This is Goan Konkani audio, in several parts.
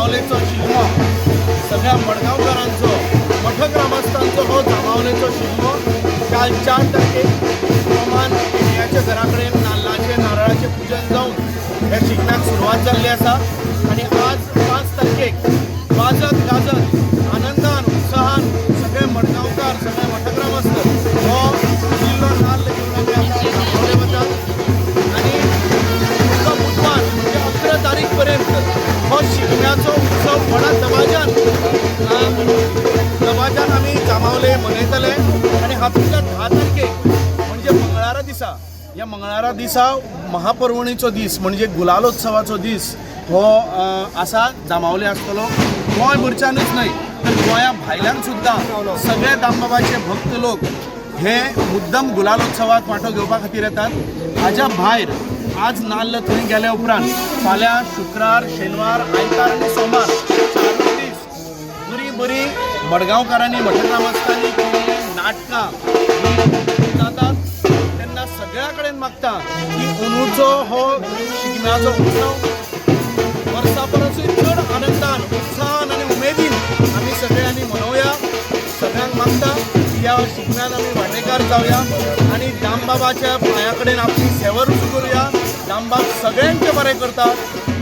जांबावलेचो शिगमो. सगळ्या मडगांवकारांचो, मठग्रामस्थांचो हो जांबावलेचो शिगमो. काल 4 तारखेक प्रमाण पेडण्याच्या घरा कडेन नाल्लाचें नारळाचें पुजन जावन ह्या शिगम्याक सुरवात जाल्ली आसा आनी आज 5 तारखेक वाजत गाजत आनंदान उत्साहान सगळे मडगांवकार, सगळे मठग्रामस्थ हो जिल्लो नाल्ल घेवन आमी आतां जांबावले वतात आनी फुडलो बुधवार म्हणजे 11 तारीख पर्यंत हो शिगम्याचो उत्सव व्हडा दबाज्यान दबाज्यान आमी जांबावले मनयतले. आनी हातूंतल्या 10 तारखेक म्हणजे मंगळारा दिसा, ह्या मंगळारा दिसा महापर्वणीचो दीस म्हणजे गुलालोत्सवाचो दीस हो आसा जांबावले आसतलो. गोंयभरच्यानूच न्हय तर गोंया भायल्यान सुद्दां सगळे दामबाबाचे भक्त लोक हे मुद्दम गुलालोत्सवाक वांटो घेवपा खातीर येतात. हाज्या भायर आज नाल्ल थंय गेल्या उपरांत फाल्यां शुक्रार, शेनवार, आयतार आनी सोमार 4 दीस बरी बरी मडगांवकारांनी, मठग्रामस्थांनी केल्लीं नाटकां हीं जातात. तेन्ना सगळ्या कडेन मागता की अंदूचो हो शिगम्याचो उत्सव वर्सा परसूय चड आनंदान, उत्साहान आनी उमेदीन आमी सगळ्यांनी मनोवया. सगळ्यांक मागता की ह्या शिगम्यान आमी वांटेकार जावया आनी दामबाबाच्या पांया कडेन आपली सेवा रुजू करुया. दामबाब सगळ्यांचें बरें करता,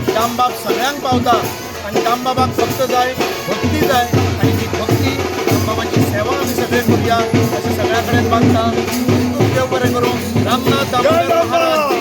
दामबाब सगळ्यांक पावता आनी दामबाबाक फक्त जाय भक्ती जाय आनी ती भक्ती दामबाबाची सेवा आमी सगळे करुया अशें सगळ्यां कडेन मागता. खूब देव बरें करूं. रामनाथ दामोदर महाराज.